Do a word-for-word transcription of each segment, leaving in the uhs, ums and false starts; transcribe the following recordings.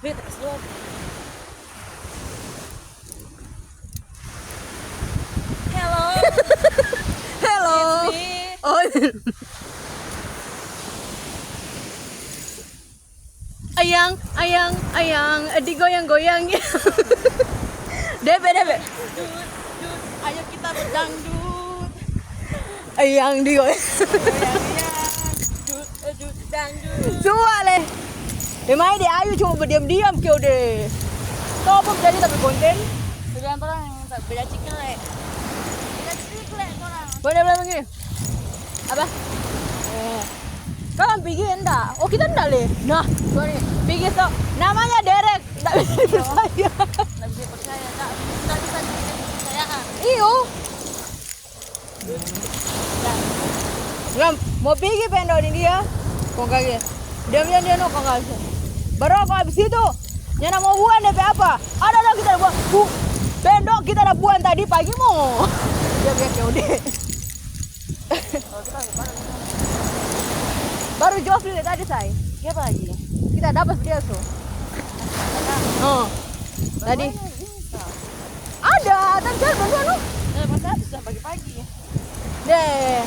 Wait, terus lu. Hello. Hello. It's me. Oh. Ayang, ayang, ayang, digoyang-goyang. Debe, debe. Dut, dut, ayo kita berdangdut. Ayang, digoyang. Goyang, goyang. Dut, dut, dangdut. Semua leh. Emang dia Ayu cuma berdiam-diam kau deh. Kau apa jadi tapi konten? Sudah orang yang beda cikle. Beda cikle orang. Boleh bilang begini. Apa? Eh. Kau pigi enggak? Oh, kita enggak leh. Nah, sorry. Pigi so, namanya Derek. Enggak bisa dipercaya. Nggak bisa percaya, nggak, nggak bisa dipercayaan. Iyo. Ngam, mo pigi pendo ni dia. Kong kage. Diam-diam dia no kong kage. Baru aku habis itu, nyana mo buang depe apa? Ada lo kita da buang. Bu, pendo kita da buang tadi pagi mo. Dia bilang, "Ya udah." Baru Jofri le tadi, say. Siapa lagi? Kita dapat dia so. Oh. Tadi. Ada, tapi jangan dulu, anu. Eh, masa habis dah pagi-pagi. Deh.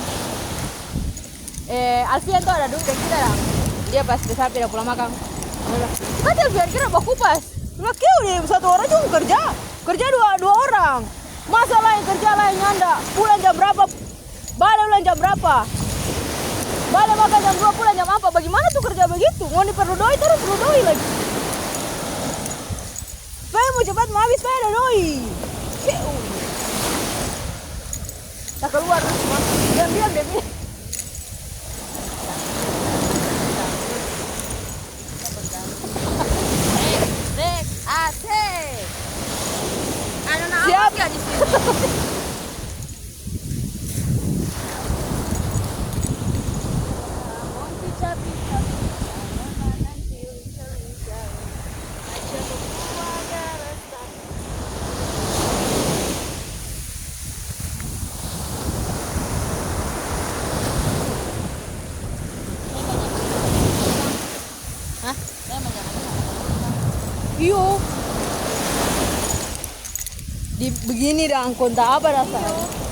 Eh, Alfian tuh ada dulu deh kita dong. Dia pas dia sampai dia pulang makan. Dia bilang, "Kata Alfian kira baku pas." Lah, keu deh, satu orang cuma kerja. Kerja dua, dua orang. Masa lain kerja lain nyanda. Pulang jam berapa? Bale ulang jam berapa? Bale makan jam dua, pulang jam empat. Bagaimana tuh kerja begitu? Ngoni perlu doi, terus perlu doi lagi. Supaya mo cepat mo habis, supaya ada doi. Ceu. Tak keluar, diam-diam deh, Mi. Asik. Anu, nah, siap nggak di sini? Hah? Iyo. Di begini dang, konta apa rasa? Iyo.